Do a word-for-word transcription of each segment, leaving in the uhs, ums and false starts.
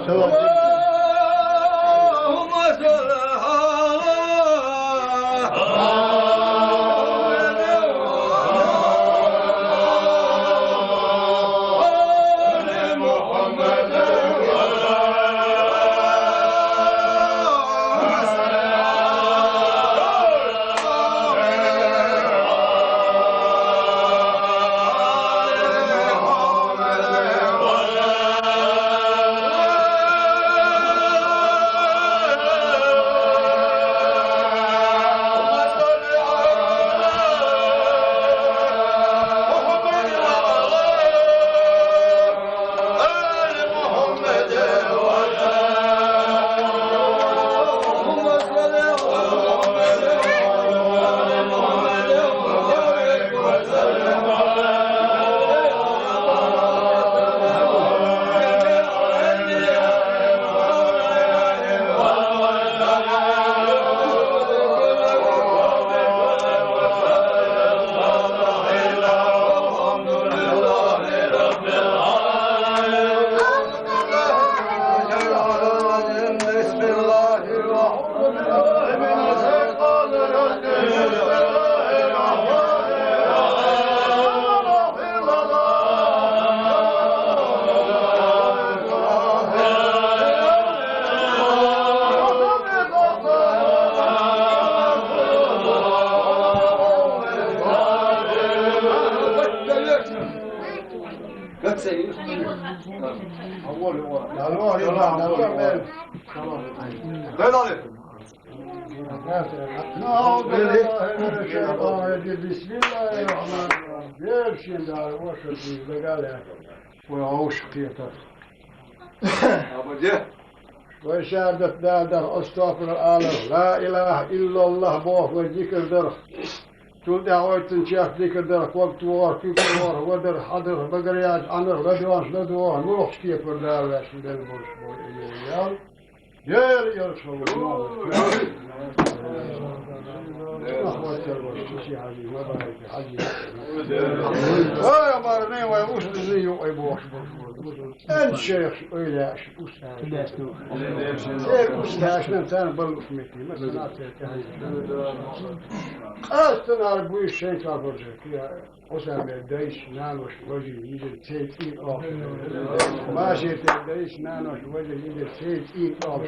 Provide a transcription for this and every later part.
اللهم صل على محمد. بسم الله الرحمن الرحيم. Gel şimdi abi, boş ver, biz de gel ya. Bu avuç kıyata. Ve şehadet la ilahe illallah, bu ve zikirdir. Çul da oytun çek zikirdir, kok tuvar, kükür var, vedir, hadır, bagır yaz, anır, ve duvar, ve duvar, muhç kiyapır da versin, ben boş boy emeği ya. Gel, gel, çabuk. Ahmet gel, boş, kişi hacı, mübarek hacı. Vay, var ne var, usta ne yok, ay boş, boş, boş. En şey, öyle, usta. Sen usta, sen bal hükmeti, mesela, sen, sen. Aslında bu iş şey kalacak ya. Osman Bey, dayış, nanoş, vajin, yiyecek, şey, in, al. Maşete, dayış, nanoş, vajin, yiyecek, şey, in, al.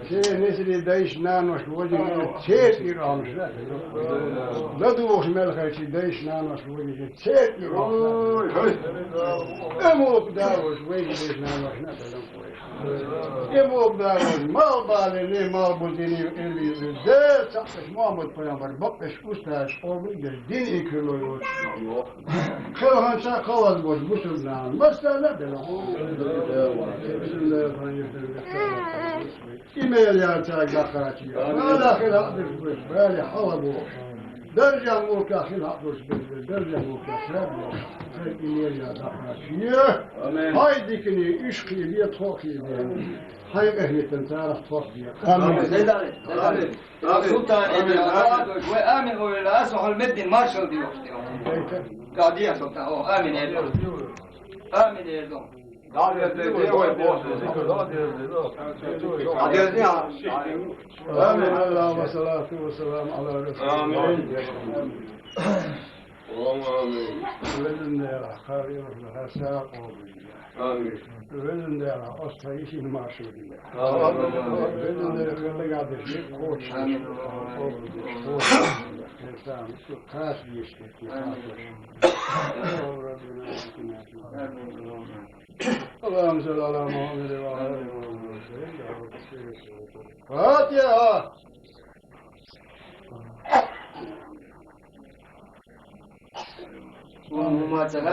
Şey, nesili, dayış, nanoş, vajin, yiyecek, şey, in, almışlar. Ne duvoş melhayçı, dayış, nanoş, vajin, yiyecek, şey, in, almışlar. Emulup, davoş, vajin, dayış, nanoş, ne, Emok da mal bale, ne mal bu dini eli de, çakış Muhammed Peygamber, bakış usta, şorbu gel, din ikirlo yok. Kılhança kalaz boş, Müslüman, mesela de. Bismillahirrahmanirrahim. İmel ya çay gakaçı. Mala kıla bir böyle hala boş. Derece mülka hilaf olsun, derece mülka hilaf olsun. Sen ileri ya da karşıya. Amin. Haydi kini üç kıyıya, tok kıyıya. Hayır ehliyetten taraf tok diye. Amin. Amin. Amin. Sultan Amin. Edin Amin. Ve amin o ila asahul meddin marşal diyor. Kadiye Sultan o amin Erdoğan. Amin Erdoğan. Amin. Allahümme salatu ve selamu ala Resulullah. Amin. Allahümme amin. Özünde ya, karıyla, sağ olun. Amin. Özünde ya, hasta işin maaşı diye. Amin. Özünde ya, kırlı kardeşi, koç. Amin. Koç. Koç. Kaç bir işte. Amin. Allahümme salli ala Muhammed ve ala ali Muhammed. Fatiha. Allahümme salli.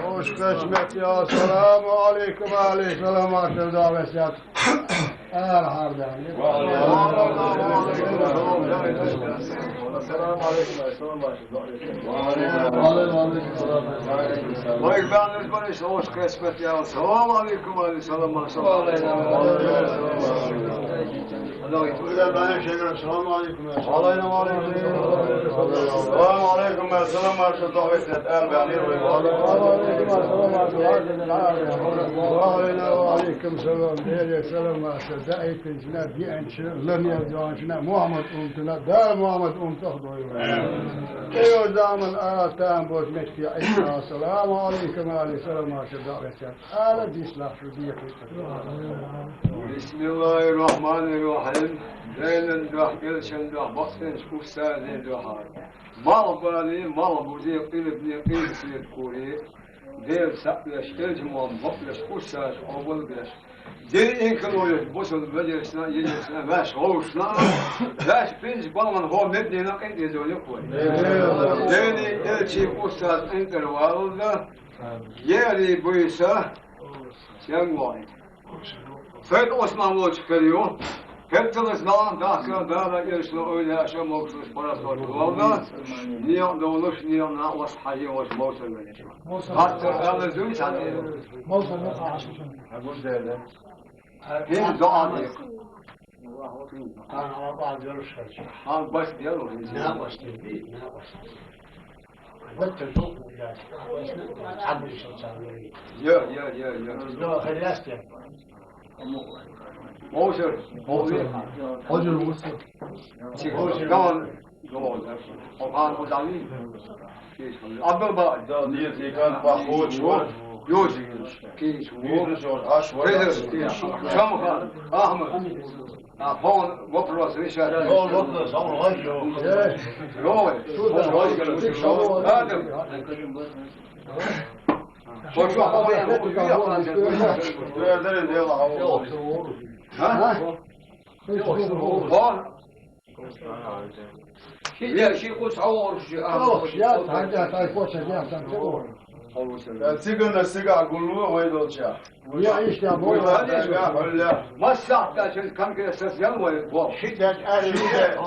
Hoş geçmek ya. Selamu aleyküm, aleyküm selam, aleyküm davet ya. Erhardani. Selamu aleyküm. Aleyküm selam. Vay, ben de böyle işte hoş kesmet ya. Selamu aleyküm, aleyküm selam, maşallah. Aleyküm selam, aleyküm. Selamu aleyküm, selam, maşallah. Davet et, er, ben de. Aleyküm selam, aleyküm selam, maşallah. Eğitimcine, diyençine, lönye, diyençine, Muhammed umtuna, da Muhammed umtuk doyuyor. Ey o zaman Allah'tan bozmek diye. Selamu aleyküm, aleyküm selam, maşallah. Davet et. Ala dislak şu diye. Bismillahirrahmanirrahim. Leylen dah, gelşen dah, baksen şu kursane dah. Mal bani, mal buzi, qilibni, qilsiyet kuri. Del saklaş, elcimon, baklaş, kursaş, obalgaş. Del inkaloyuş, bosul, veceşna, yeceşna, vaş, hoşna. Vaş, pinç, balman, ho, mednina, qinti, zoli, koy. Deni, elçi, ustaz, intervalda. Yeri buysa, sen vay. Said Osman Loç kariyo. Heptimiz nalan dahka dara gelişle öyle yaşam olsun parası olsun. Valla niye de olur, niye ne olsun, hayır olsun, olsun böyle. Hatta öyle dün sen de. Olsun ne karşı. Ha, bu derdi. Hem dua diyor. Kan Allah görüş karşı. Ha, baş diyor o. Ne baş diyor, ne baş diyor. Yok, yok, yok, yok. Yok, hayır, yok. Мовсер, Мовсер. Мовсер, Мовсер. Чик, Мовсер. Гаван, Гаван. Охан, Охан. Абдулба. Да, нет, я как похож. Ёжик. Киш. Видно, что аж вот. Шамхан, Ахмад. А, по вопрос решать. По вопрос, он важен. Ой, Адам. Хочешь, по-моему, а? О. Şimdi şey, kuş hava oruç. Yok, ya, hadi, hadi, koç, ya, sen de o. Цыгана цыган гуллу вайдолча. Я işte bu. Вайдолча гулля. Масса да чен конкретно сян вай бо. Şiddet, şiddet.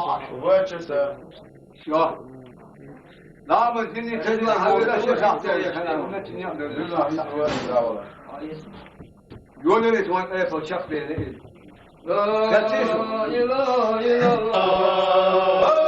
Вайчаса. Всё. Намаз дини тезла хавила шахта я хана. Юнери твой эпо чак бени. لا إله إلا الله.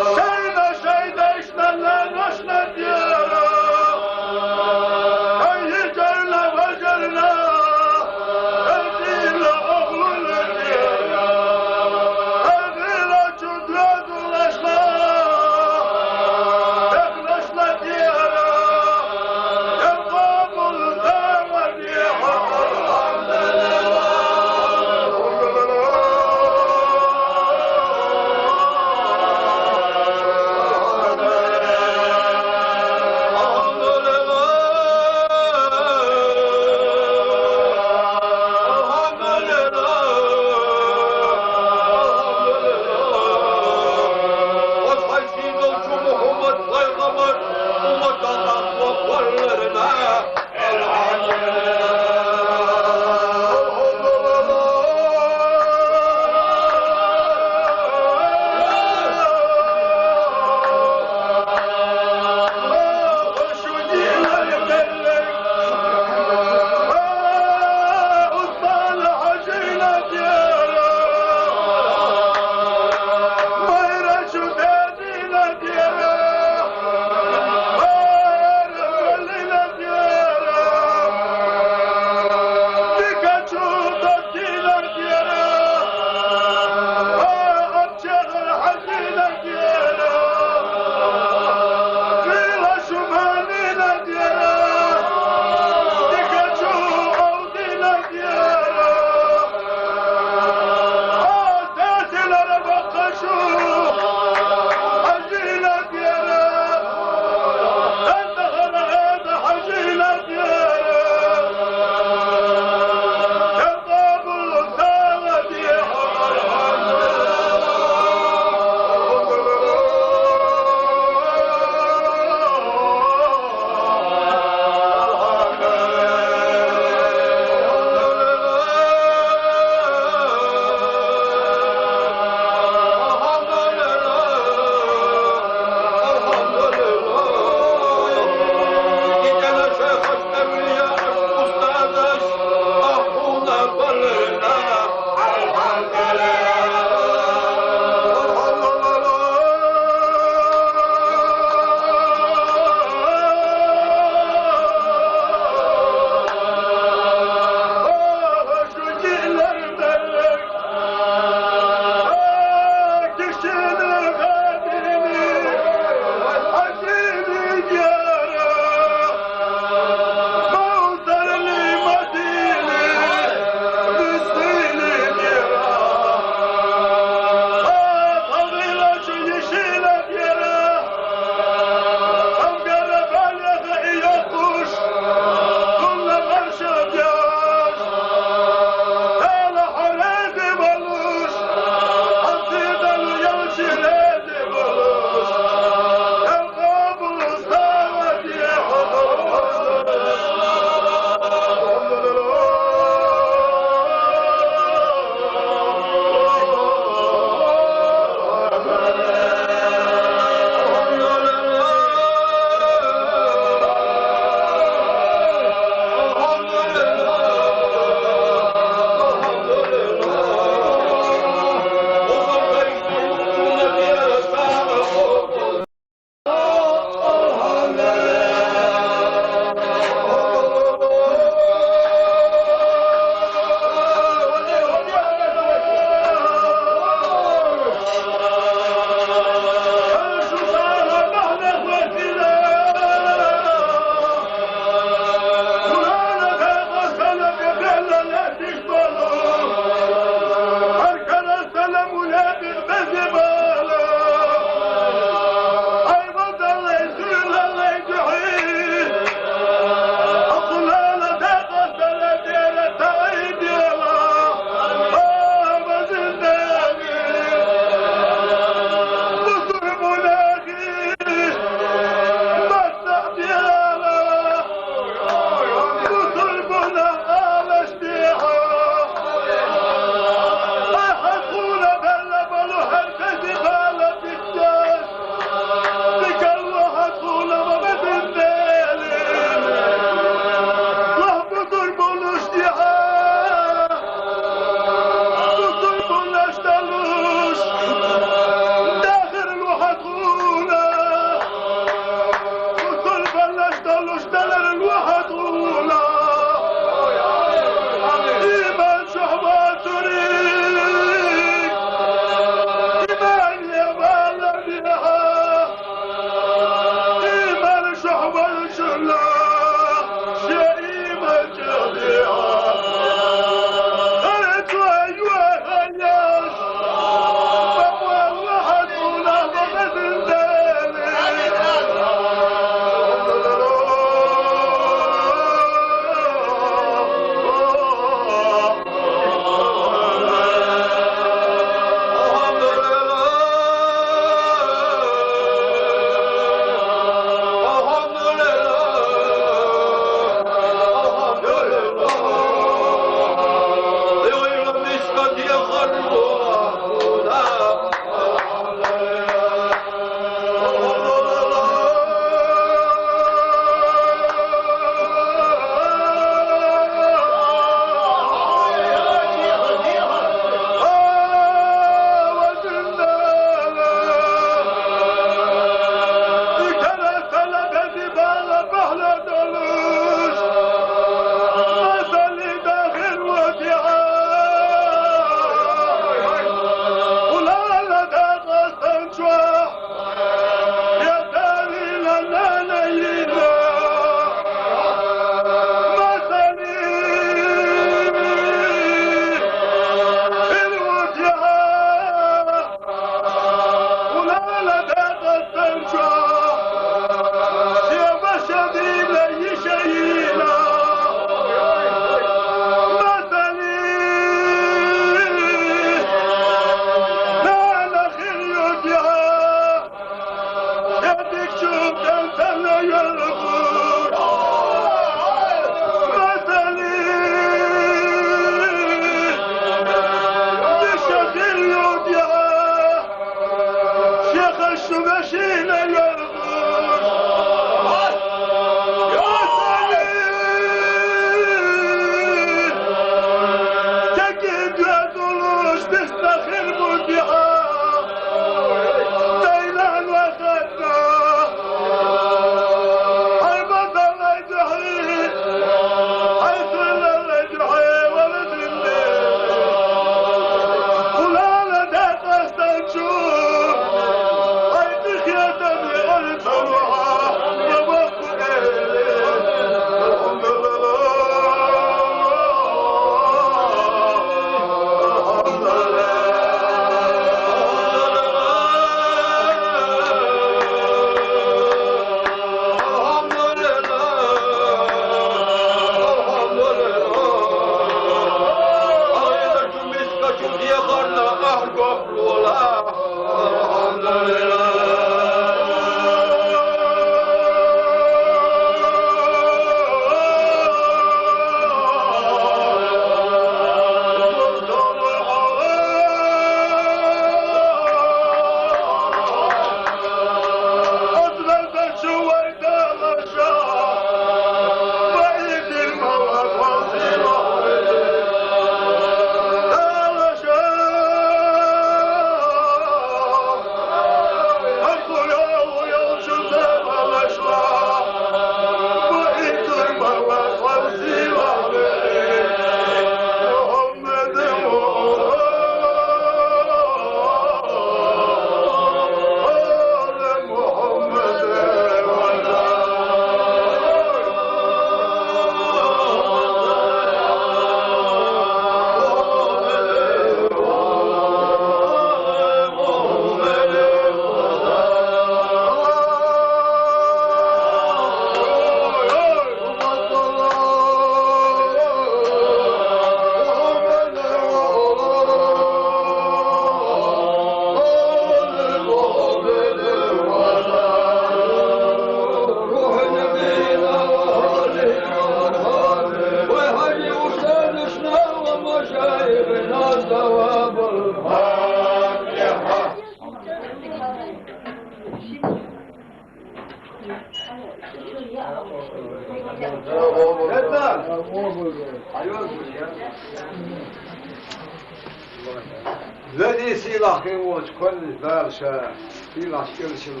Везий-сийлахь хин волчу кхоьллинчу Дала ша сийлахь кӀелшина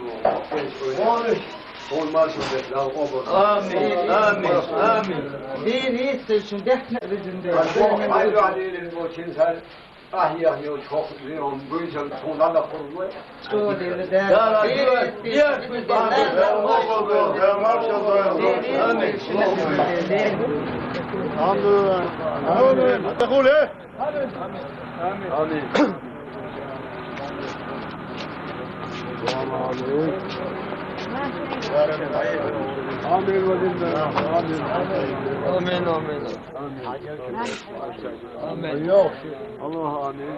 волу. Амин, амин, амин. Дийна йист шун дехна визина. Ахьа яхьа йолчу хӀокху зен буьйсанна тхуна дӀадаккхур вай. Амин. Амин. Амин. Амин. Амин, амин. Амин. Аллах, амин.